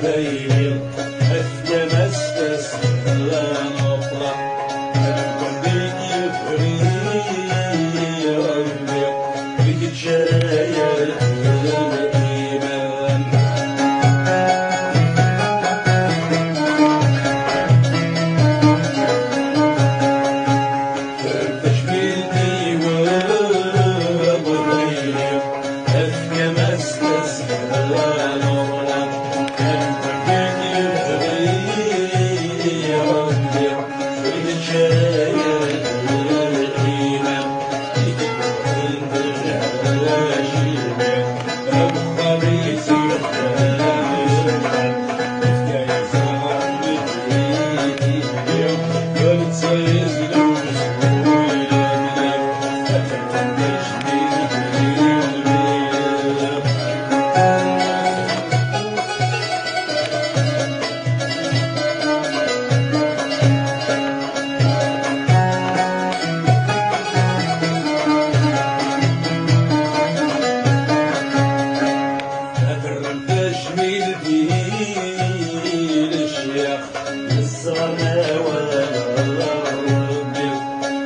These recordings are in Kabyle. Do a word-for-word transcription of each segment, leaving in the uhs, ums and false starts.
Tayri, efk-am-as tasfeḍ n uṭṭla, ad ken-id-yefri Rebbi, d kečč ara yerren iman. Tacbilt-iw, a Rebbi, efk-am-as tasfeḍ n uṭṭla. Ad terrem tacmilt i lecyax, nesɣer awal Rebbi,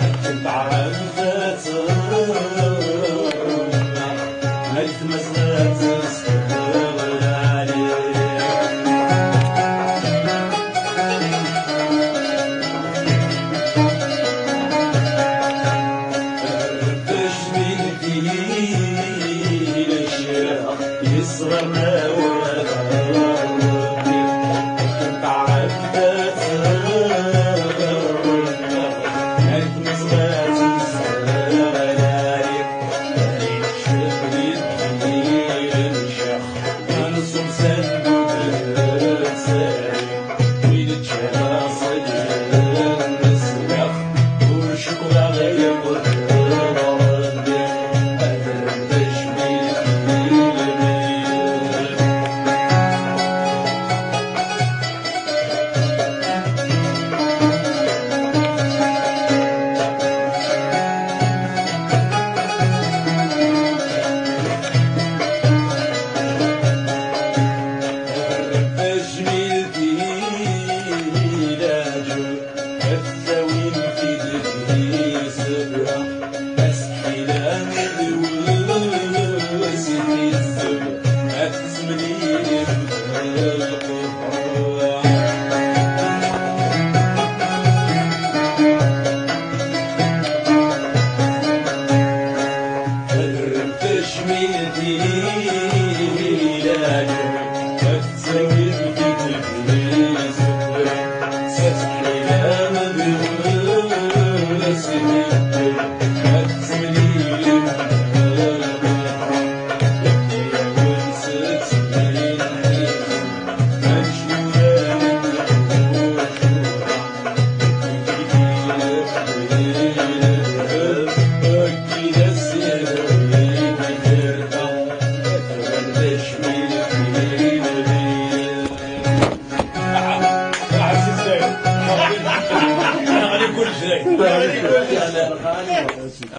akken teɛremt ad terrem. Aytma-s la testeɣlali. Tacmilt i lecyax, yesɣer awal Rebbi, akken teɛremt ad terrem. Aytma-s la testeɣlali. Tacmilt i leɛǧeb, ad tawim tidbisra, aseḥlam d wes tizzeb, ad tessemlilim lqebra. Ad terrem tacmilt i leɛǧeb, ad tawim tidbisra, aseḥlam d wes tizzeb, ad tessemlilim lqebra.